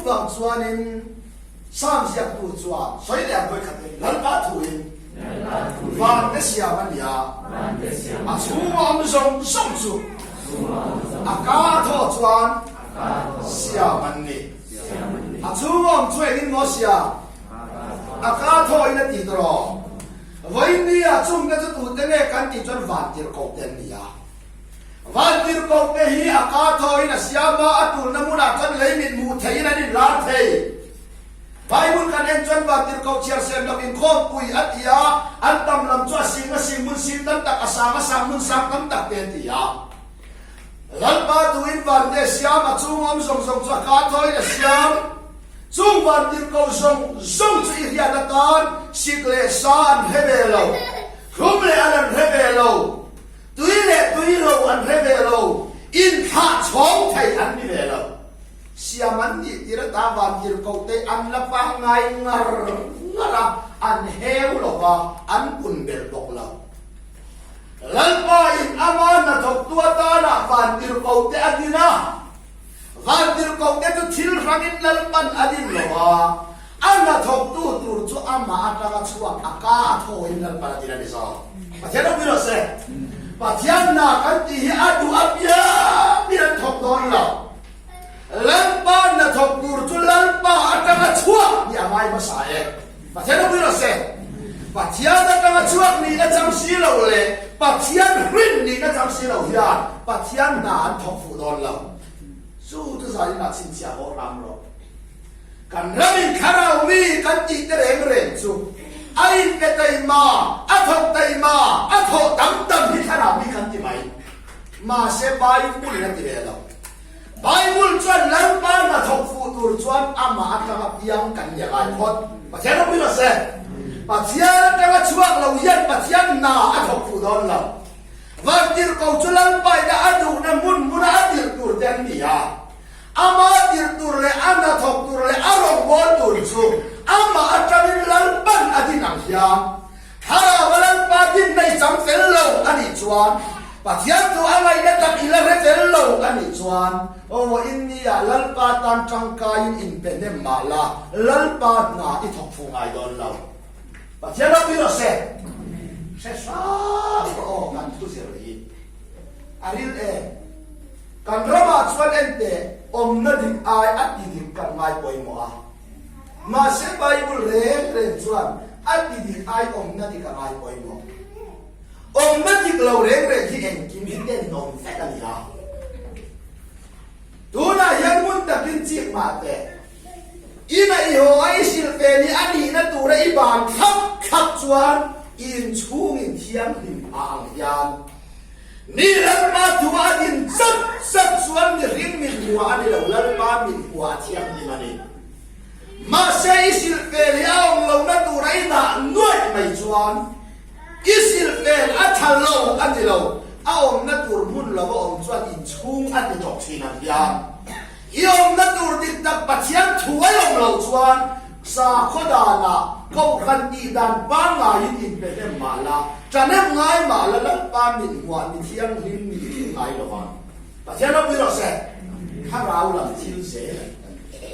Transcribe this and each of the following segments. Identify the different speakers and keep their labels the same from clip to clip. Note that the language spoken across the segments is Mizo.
Speaker 1: Chuvang chuanin Psalm ziaktu chuan sawi leh ang vawikhatin Lalpa thuin van te siam a ni a, a chhunga awm zawng zawng chu a ka thaw chuan siam an ni. A chhunga awm chu engin maw siam? A ka thawin a ti tawh. Vawinia chungte chu tute nge kan tih chuan vantirhkohte an ni a. Vantirhkohte hi a ka thawin a siam a, a tulna hmunah chuan lei mit hmuh theihin an inlar thei. Bible kan en chuan vantirhkoh chhiar siam lo inkhawmpui a ti a, an tam lam chu a sing a sing hmun sing tam tak, a sang a sang hmun sang tam tak te an ti a. Lalpa tuin vante siam a chung awm zawng zawng chu a ka thawin a siam. Chung vantirhkoh zawng zawng chu i hriat atan sik leh sa an hre ve lo, thlum leh al an hre ve lo. Tui leh tui lo an hre ve lo, inthlah chhawng thei an ni ve lo. Siam an nih tir ata vantirhkohte an la pangngai ngar ngar a, an heu lo va, an kun bel bawk lo. Lalpa in ama hnathawktu atana vantirhkohte a din a, Vantirhkohte chu thil hrangin Lalpan a din lo a, a hnathawktu tur chu amah atanga chhuak a ka a thawhin Lalpan a din a ni zawk. Pathian ropui rawh se. Pathian hna kan tih hi a duh apiangin an thawk dawn lo. Lalpa hnathawk tur chu Lalpa atanga chhuak nih a ngai hmasa e. Pathian ropui rawh se. Pathian atanga chhuak nihna chang si lo leh Pathian hrin nihna chang si lo hian Pathian hna an thawk fuh dawn lo. Chu chu zanin ah chhinchhiah haw hram rawh. Kan ram in thlarau mi kan tih te reng reng chu a inpe taima, a thawk taima, a thawh tam tam hi thlarau mi kan ti mai. Mahse Bible in a ti ve lo. Bible chuan Lalpa hnathawk fuh tur chuan amah atanga piang kan ni a ngai phawt. Pathian ropui rawh se. Pathian atanga chhuak lo hian Pathian hna a thawk fuh dawn lo. Vantirhko chu Lalpa ina a duhna hmun hmuna a tirh tur te an ni a. Amah tirh tur leh a hnathawk tur leh a rawngbâwl tur chu amah atangin Lalpan a din ang hian Thlarau a Lalpa dinna i chang fel lo a nih chuan, Pathian chu a ngaihna tak i la hre fel lo a nih chuan, aw India Lalpa tan tangkaiin inpe hnem mah la, Lalpa hna i thawk fuh ngai dawn lo. Pathian ropui rawh se. Hre hrang rawh aw kan thu zir hi. A ril em? Kan ramah chuan enteh awmna dik ai a ti dik kan ngai pawimawh a. Mahse Bible reng reng chuan a ti dik ai awmna dik a ngai pawimawh. Awmna dik lo reng reng hi engkim hi tenawm vek a ni a. Tunah hian hmun takin chik mah teh. Ina i haw a i hrilh ve ni a nihna tura i ban thlap thlap chuan i inchhungin thianghlim phah ang hian Mi Lalpa thua a din zat zat chuan mihring mit hmuah a ni lo, Lalpa mit hmuah a thianghlim a ni. Mahse i silhfel hi a awm lohna tura i dah nuaih mai chuan i silhfel a tha lo a ni lo, a awmna tur hmun lo a awm chuan inchhung a ti tawh thin ang hian i awmna tur dik tak Pathian thu a awm loh chuan Sakhaw danah Kohhran tih dan pangngaiin inpe hnem mah la, ṭahnem ngai mah la Lalpa min huah mi thianghlim ni i tling ngai lo vang. Pathian ropui rawh se, thlarau lam thil zel a ni kan ti.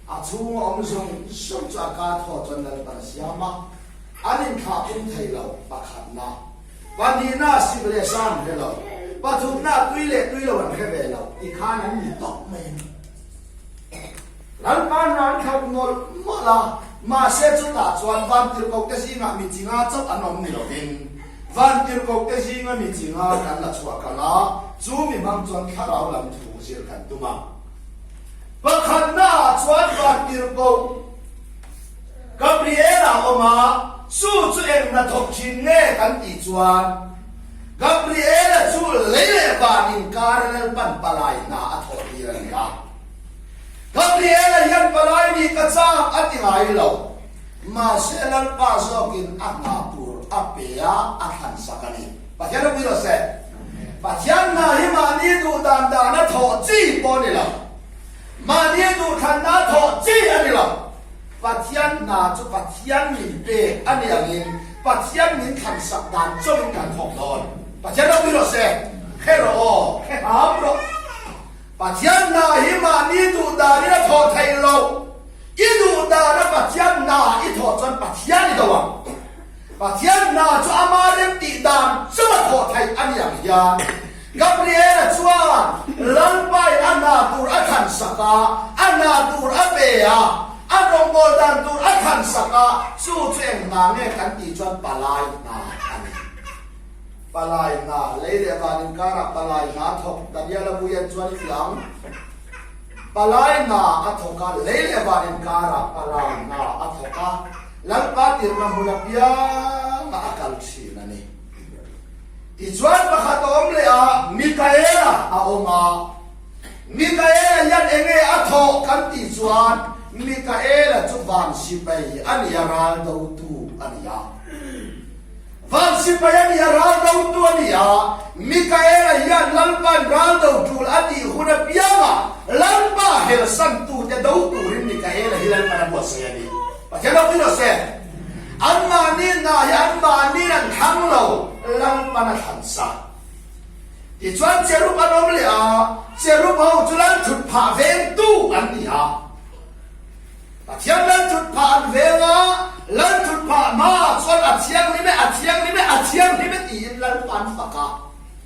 Speaker 1: A chhunga awm zawng zawng chu a ka thaw chuan Lalpan a siam a, an inthlah pum thei lo, pakhatna, pahnihna sik leh sa an hre lo, pathumna tui leh tui lo an hre ve lo, tikhan an ni tawp mai a ni. Lalpa hna an thlauh mawlh mawlh a, mahse chutah chuan vantirhkohte zingah mi chinga chauh an awm ni lovin, vantirhkohte zinga mi chinga kan la chhuah kang a, chu mi hmang chuan thlarau lam thu zir kan tum a. Pakhatnaah chuan vantirhkoh Gabriel-a a awm a, chu chu eng hnathawk thin nge kan tih chuan, Gabriel-a chu lei leh van inkar Lalpan palai hna a thawh tir a ni a. Gabriel-a hian palai nih ka chak a ti ngai lo. Mahse Lalpa zawkin a hna tur a pe a, a thlansak a ni. Pathian ropui rawh se. Pathian hna hi mahni duh dan dana thawh chi pawh a ni lo. Mahni duhthlanna thawh chi a ni lo. Pathian hna chu Pathian min pek a ni angin Pathian min thlansak dan chawin kan thawk dawn. Pathian ropui rawh se. Hre rawh aw, hre ham rawh. Pathian hna hi mahni duh danin a. thawh theih loh. I duh dana Pathian hna i thawh chuan Pathian i do ang. Pathian hna chu ama remtih dan chauh a thawh theih a ni ang hian Gabriela chuan Lalpain a hna tur a thlan sak a, a hna tur a pe a, a rawngbâwl dan tur a thlan sak a, chu chu eng hna nge kan tih chuan palai hna a ni. Palai hna, lei leh van inkarah palai hna thawk Daniela Buian chuan i fiah ang. Palai hna a thawk a, lei leh van inkarah palai hna a thawk a, Lalpa tirhna hmun apiangah a kal thin a ni. Tichuan pakhat a awm leh a, Mikaela a awm a. Mikaela hian enge a thawh kan tih chuan Mikaela chu van sipai a ni a, ral dotu a ni a. Van sipai a ni a, ral dotu a ni a. Mikaela hian Lalpa'n ral do tul a tih hun apiangah Lalpa helsantute do turin Mikaela hi Lalpa'n a buatsaih a ni. Pathian ropui rawh se. Anmahni hna hi anmahniin an thlang lo, Lalpan a thlan sa. Tichuan cherub an awm leh a, cherub ho chu lal thut phah vengtu an ni a. Pathian lal thut phah an veng a, lal thut phah hmaah chuan a thianghlim e, a thianghlim e, a thianghlim e tiin Lalpa an fak a.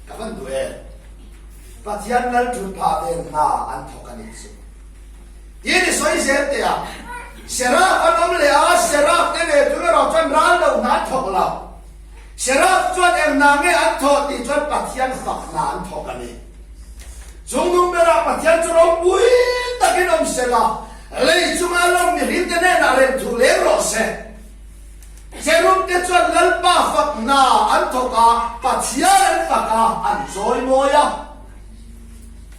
Speaker 1: Ka van duh e. Pathian lal thut phah ven hna an thawk a nih chu. Tiin i sawi zel teh a. Seraf an awm leh a, Seraf te ve chu erawh chuan ral lo hna an thawk lo. Seraf chuan eng hna nge an thawh tih chuan Pathian fak hna an thawk a ni. Chungnung berah Pathian chu ropui takin awm se la, lei chunga lawng mihring te hnenah rem thu leng rawh se. Cherub te chuan Lalpa fak hna an thawk a, Pathian an fak a, an chawimawi a.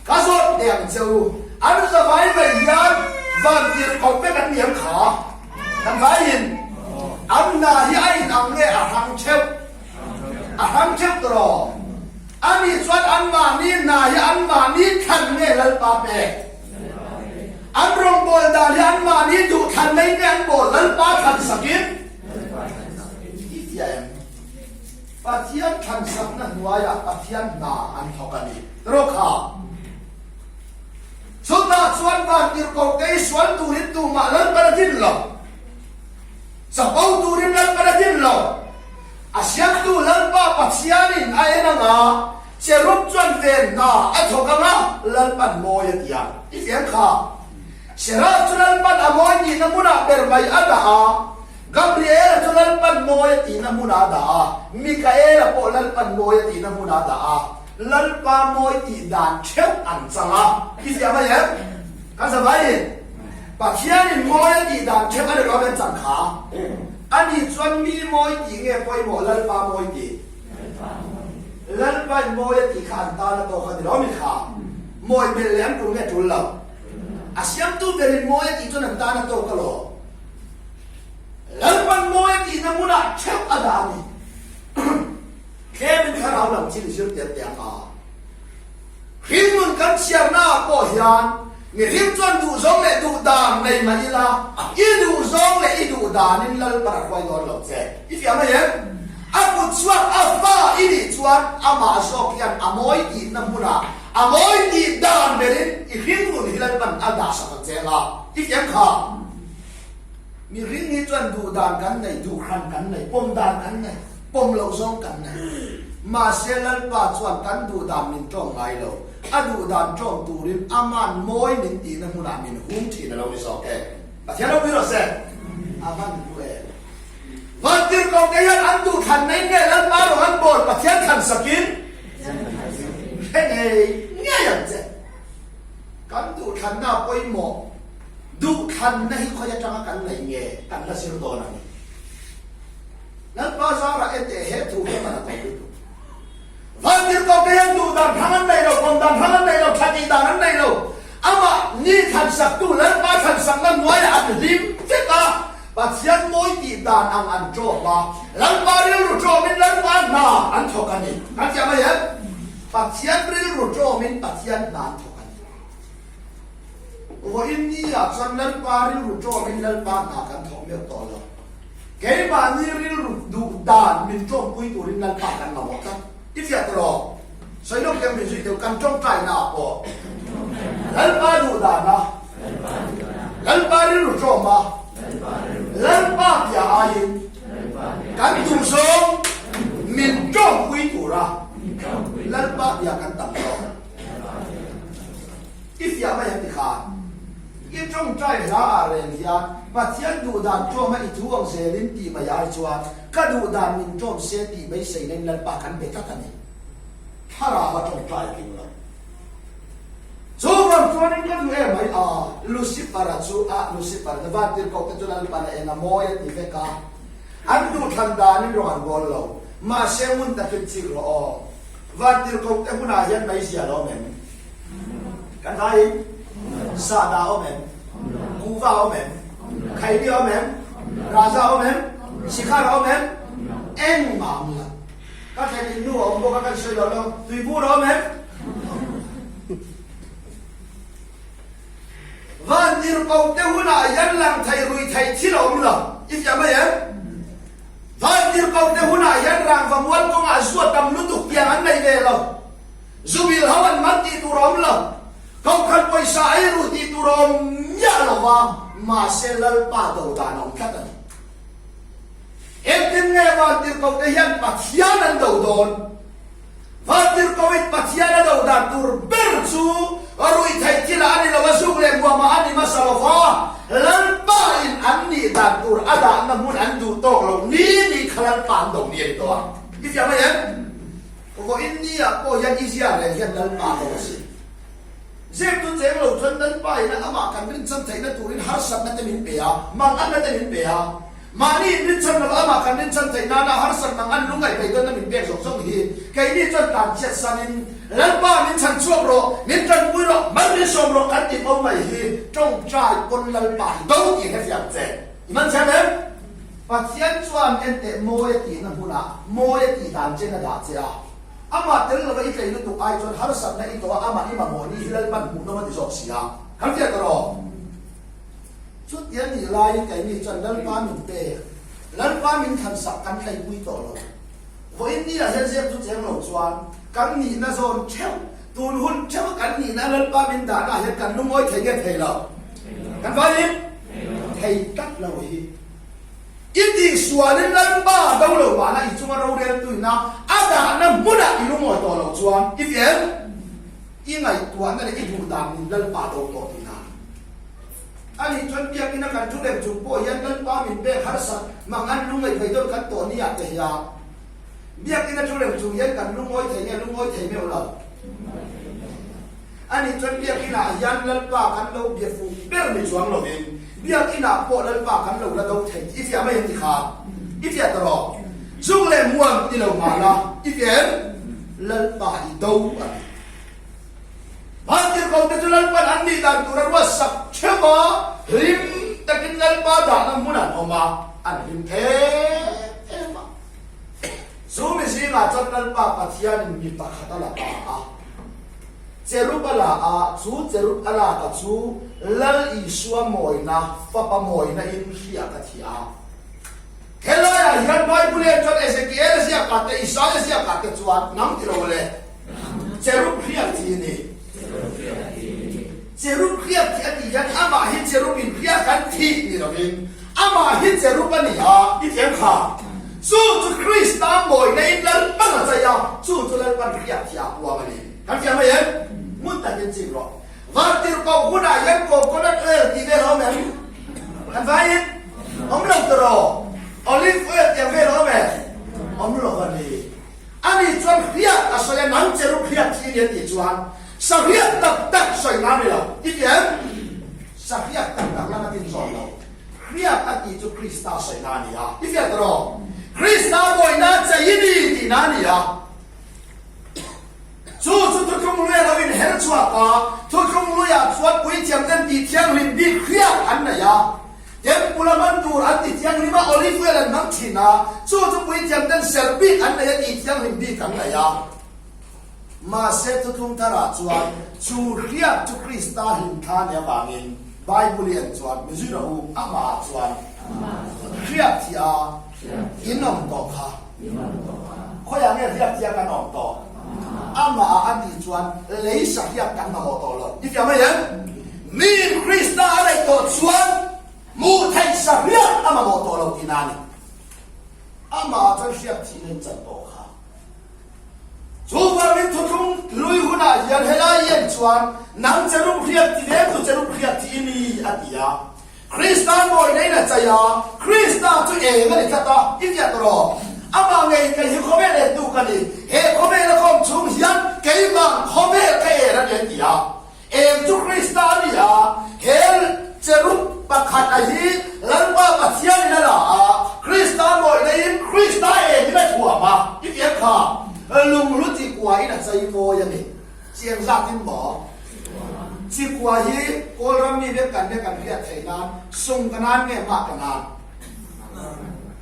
Speaker 1: Ka zawt teh ang che u, an zavai mai hian van tirh kawp vek an ni ang kha. Kan vaiin an hna hi a in ang nge a hrang theuh? A hrang theuh tawh. Ani chuan anmahni hna hi anmahni thlan nge Lalpa pek? An rawngbâwl dan hi anmahni duh thlan mai nge an bawl Lalpa thlan sakin? I tia em? Pathian thlansakna hnuaiah Pathian hna an thawk a ni. Rawkha. Chutah chuan vantirhkoh te i sual turin tumah Lalpan a din lo. Chapo turin Lalpan a din lo. A siamtu Lalpa Pathianin a en anga cherub chuan ven hna a thawk anga Lalpan mawi a ti a. I fian kha. Seraf chu Lalpan a mawi tihna hmunah ber mai a dah a. Gabriela chu Lalpan mawi a tihna hmunah a dah a, Mikaela pawh Lalpan mawi a tihna hmunah a dah a, Lalpa mawi tih dan theuh an chang a. I ziah mai em? Kan za mai in Pathianin mawi a tih dan theuh a ni lo a kan chang kha. Ani chuan mi mawi tih nge pawimawh Lalpa mawi tih? Lalpain mawi a tih kha an tan a tawk a ni lo mi kha? Mawi belh leh an tul nge tul lo? A siamtu berin mawi a tih chuan an tan a tawk alawm. Lalpan mawi a tihna hmunah theuh a dah a ni. Tlemin thlarau lam thil zir tel teh ang a. Hringnun kan chhiarnaah pawh hian mihring chuan duhzawng leh duhdan nei mah ila, i duhzawng leh i duhdanin Lalpan a hruai dawn lo che. I fiah mai em? A kut chhuak a fa i nih chuan amah zawk hian a mawi tihna hmunah a mawi tih dan berin i hringnun hi Lalpan a dahsak ang che ang a. I fiah em kha? Mihring hi chuan duh dan kan nei, duh hran kan nei, pawm dan kan nei, pawm loh zawng kan nei. Mahse Lalpa chuan kan duh dan min ṭawng ngai lo, a duh dan ṭawng turin aman mawi min tihna hmunah min hum ṭhin a lo ni zawk e. Pathian ropui rawh se. A van hlu em. Vantirhkoh te hian an duh thlan mai nge Lalpa rawng an bawl Pathian thlan sakin hre ngei ngei ang che. Kan duh thlanna pawimawh. Duhthlanna hi khawi atanga kan neih nge kan la zir dawn a ni. Lalpa zarah enteh he thu hi a man a tawp lutuk. Vantirhkoh te hian duh dan hrang an nei lo, kawm dan hrang an nei lo, tha tih dan an nei lo. Amah ni thlansak tu Lalpa thlansakna hnuaiah an hlim vek a, Pathian mawi tih dan ang an ṭawp a, Lalpa rilru ṭawmin Lalpa hna an thawk a ni. Kan tih ang mai em? Pathian rilru ṭawmin Pathian hna an thawk a ni. Vawiin ni ah chuan Lalpa rilru ṭawmin Lalpa hna kan thawk meuh tawh lo. Keimahni rilru duh dan min ṭawmpui turin Lalpa kan mamawh tlat. I fiah tawh lo. Sawi lawk hian min zui deuh kan ṭawngṭaina ah pawh Lalpa duh dana. ṭawm a, Lalpa bia aiin kan duhzawng min ṭawmpui tura Lalpa bia kan tam zawk. I fiah mai ang ti khan i ṭawngṭai hla ah reng hian Pathian duhdan ṭawma i thu ang zelin tih mai ai chuan ka duhdan min ṭawm se tih beiseina in Lalpa kan be tlat a ni. Thlarau a ṭawngṭai tling lo. Chuvang chuanin ka duh em mai a, Lucifer-a chu a, Lucifer na vantirhkoh te chu Lalpan a en a mawi a ti vek a, an duhthlan danin rawng an bawl lo. Mahse ngun takin chik rawh aw. Vantirhkoh te hunah hian meizial a awm em? Kan vaiin sahdah a awm em? Kuhva a awm em? Khaini a awm em? Raja a awm em? Sikhar a awm em? Engmah a awm lo. Ka thlen in nu a awm bawk a kan sawi lo lo. Tuibur a awm em? Vantirhkoh te hunah hian lang thei rui thei thil a awm lo. I fiah mai em? Vantirhkoh te hunah hian rangva mual kawngah zu a tam lutuk tiang an nei ve lo. Zubil ho an man tih tur a awm lo. Kohhran pawisa ei ru tih tur a awm miah lo va, mahse Lalpa do dan a awm tlat a ni. Engtin nge Vantirhkoh te hian Pathian an do dawn? Vantirhkohin Pathian a do dan tur ber chu ruihtheih thilah a ni lo a, zuk leh hmuamah a ni hmasa lo va, Lalpa in an nih dan tur a dahna hmun an duh tawk lo ni ni kha Lalpa an do ni a ni tawh a. I fiah mai em? Vawiin ni ah pawh hian i ziah reng hian Lalpa do a si. Zep chu cheng lo chuan Lalpa ina amah kan rinchhan theihna turin harsatna te min pe a, manganna te min pe a. Mahni in rinchhan lova amah kan rinchhan theih nana harsat mangan lungngaih beidawnna min pek zawng zawng hi keini chuan tlanchhiat sanin Lalpa min chhan chhuak rawh, min tanpui rawh, mal min sawm rawh kan ti fo mai hi tawngtai pawn Lalpa hi do tih hrefiah ang che. I man thiam em? Pathian chuan enteh mawi a tihna hmunah mawi a tih dan chen a dah che a. Amah tel lova i tlei lutuk ai chuan harsatna i tawh a, amah i mamawh ni hi Lalpan hmuhnawm a ti zawk si a. Kan fiah ta rawh. Chutia nih laiin keini chuan Lalpa min pek, Lalpa min thlansak kan tleipui tawh lo. Vawiin ni ah hian zep chu cheng lo chuan kan nihna zawn theuh, tun hun theuh a kan nihna Lalpa min dahna ah hian kan lungawi thei nge thei lo? Kan vaiin thei tlat lo hi. I tihsualin Lalpa do lo mahna i chunga roreltuina a dahna hmunah i lungawi tawh loh chuan i fiah em? I ngaihtuahna leh i duh dan min Lalpa do tawh tihna a nih chuan biakina kan thu reng chung pawh hian Lalpa min pek harsat mangan lungaih vei dawn kan tawh ni ah te hian biakina thu reng chung hian kan lungawi thei nge lungawi thei meuh lo? Ani chuan biakinah hian Lalpa kan lo bia fuh ber ni chuang lovin biakinah pawh Lalpa kan lo la do thei tih i fiah mai ang ti kha i fiah ta rawh. Zuk leh muan ti lo mah la i fiah em? Lalpa i do a ti. Vantirhkoh te chu Lalpan an nih dan tur a ruatsak theuh a, hlim takin Lalpa dahna hmun an awm a, an hlim em em a. Chu mi zingah chuan Lalpa Pathianin mi pakhat a la ta a. Cherub a la a, chu cherub a lak a chu Lal Isua mawina, Fapa mawina in hria ka thi a. Helaiah hian Bible en chuan Ezekiel a ziak ah te, Isaia ziak ah te chuan nang ti lo le, cherub hriak thi a ni. Cherub hriak thi a tih hian amah hi cherub in hriak an thih ni lovin amah hi cherub a ni a, i thiam kha. Chu chu Krista mawina in Lalpan a chai a, chu chu Lalpan hriak thi ah puang a ni. Kan fiah mai em? Hmun takin chik rawh. Vantirhkoh hunah hian coconut oil tih vel a awm em? Kan vaiin awm lo tawh. Olive oil tih vel a awm em? Awm lo a ni. Ani chuan hriat a sawi a, nang cherub hriat thi a ni a tih chuan sahriat tak tak sawi na a ni lo. I ti em? Sahriat tak tak lama tin zawn lo. Hriat a tih chu Krista sawi na a ni a. I fiah tawh. Krista mawina chei i ni tihna a ni a. Chu chu thuthlung lui a lo inher chhuak a, thuthlung luiah chuan puithiam ten tih thianghlim bik hriat an nei a. Temple a hman tur an ti thianghlim a, olive oil an hmang thin a, chu chu puithiam ten serh bik an nei a, tih thianghlim bik an nei a. Mahse thuthlung tharah chuan chu hriat chu Krista hlimthla nih avangin Bible i en chuan mi zui rawh u, amahah chuan hriat thi a in awm tawh kha. Khawiah nge hriat thiang kan awm tawh? Amah ah a tih chuan lei sahriat kan mamawh tawh lo. I fiah mai em? Miin Krista a neih tawh chuan tihna a ni. Amah chuan hriak thihna in chan tawh kha. Chuvangin thuthlung hlui hunah hian helai hian chuan nang cherub hriak ti ve tu cherub hriak thi i ni a ti a. Krista mawina in a chai a, Krista chu eng a ni tlat a, i fiah tawh rawh. Amah ngei kei hi khawvel entu ka ni, he khawvela ka awm chhung hian keimah khawvel ka en a ni a ti a. Eng chu Krista a ni a, he cherub pakhat a hi Lalpa Pathianin a la a, Krista mawina in Krista engin a thuam a, i fiam kha lunghlu chikua in a chei mawi a ni. Chiang zat in maw? Chikua hi Kawlram mi vek kan vek kan hriat theih nan sung ka nan nge mah ka nan?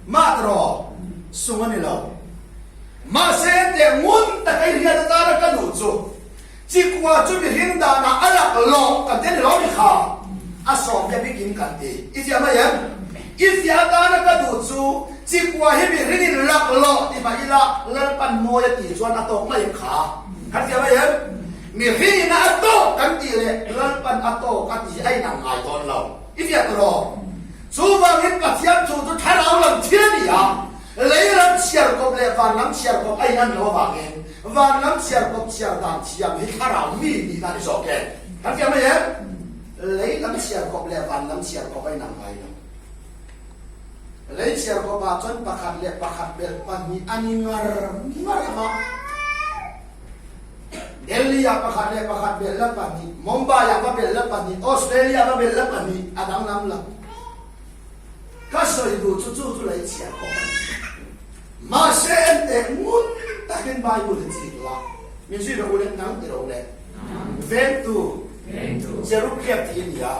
Speaker 1: Mah ta rawh, sung a ni lo. Mahse teh ngun taka i hriat atana ka duh chu Chikua chu mihring danah a lak lawh kan ti a ni lo ni kha a sawm te bikin kan ti. I fiah mai em? I fiah atana ka duh chu chikua hi mihring in lak lawh ti mah ila Lalpan mawi a tih chuan a tawk mai em kha? Kan fiah mai em? Mihring in a tawk kan tih leh Lalpan a tawk a tih hi a inang ngai dawn lo. I fiah tawh rawh. Chuvangin Pathian thu chu thlarau lam thil a ni a, lei lam chhiar kawp leh van lam chhiar kawp a inan lo avangin Van lam chhiar kawp chhiar dan thiam hi thlarau mi nihna a ni zawk e. Kan fiah mai em? Lei lam chhiar kawp leh van lam chhiar kawp a inang ngai lo. Lei chhiar kawpah chuan pakhat leh pakhat belh pahnih a ni ngar ngar ang a. Delhi-ah pakhat leh pakhat belh la pahnih, Mumbai-ah va belh la pahnih, Australia-ah va belh la pahnih a danglam lo. Ka sawi duh chu chu chu lei chhiar kawp a ni. Mahse enteh ngun takin Bible hi chik la, min zui rawh u le, nang ti rawh u le. Vengtu, Cherub hriat tih a ni a,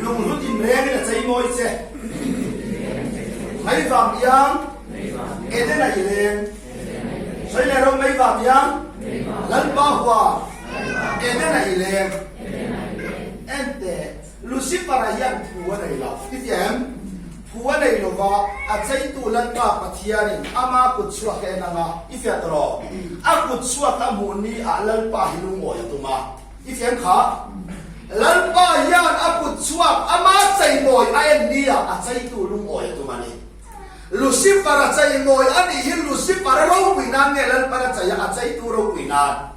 Speaker 1: lunghlu tinrengin a chei mawi che. Mei vang iang, Eden-a i leng. Sawi leh rawh, mei vang iang, Lalpa hua, Eden-a i leng. Enteh. Lucifer-a hian thu a nei lo. I ti em? Thu a nei lova, a cheitu Lalpa Pathianin ama kut chhuak a en ang a, i fiah tawh rawh. A kut chhuak a hmuh ni ah Lalpa hi lungawi a tum a. I ti em kha? Lalpa hian a kut chhuak ama cheimawi a en ni ah a cheitu lungawi a tum a ni. Lucifer-a cheimawi a nih hi Lucifer-a ropui nan nge Lalpan a chei a, a cheitu ropui nan?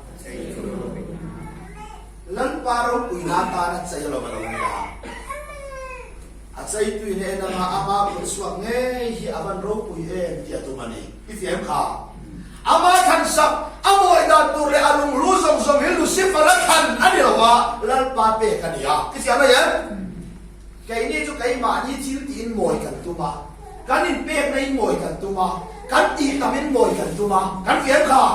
Speaker 1: Lalpa ropuina atan a chei alawm a lo ni a. A chei tuina en anga ama kut chhuak ngei hi a van ropui em tih a tum a ni. I ti em kha? Ama thlan sak, a mawi dan tur leh a lunghlu zawng zawng hi Lucifer a thlan a ni lo a, Lalpa pek a ni a. I ti mai em? Keini chu keimahni thil tiin mawi kan tum a, kan inpekna in mawi kan tum a, kan tih tam in mawi kan tum a, kan fiam kha.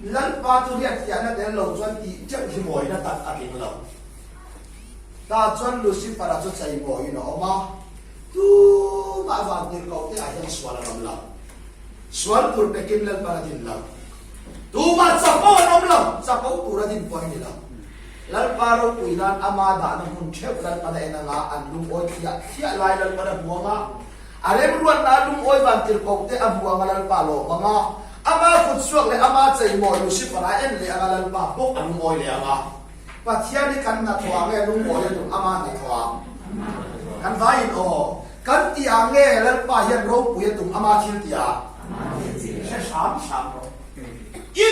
Speaker 1: Lalpa chu hriatfiahna tel lo chuan tih teuh hi mawina tak a tling lo. Tah chuan Lucifer-a chu chei mawiin a awm a, tumah vantirhkoh te ah hian sual an awm lo. Sual tur pekin Lalpan a din lo. Tumah chapo an awm lo, chapo tur a din pawh a ni lo. Lalpa ropui nan ama dahna hmun theuh Lalpan a en anga an lungawi thliah thliah lai Lalpan a hmu anga, a remruatna a lungawi vantirhkoh te a hmu anga Lalpa lawm anga, ama kutchhuak leh ama cheimawi Lucifer a en leh anga Lalpa bawk a lungawi leh anga. Pathian hi kan hnathawh ah nge lungawi a tum ama hnathawh ah? Kan vaiin aw. Kan tih ah nge Lalpa hian ropui a tum ama thil tih ah? Hre hram hram rawh. I.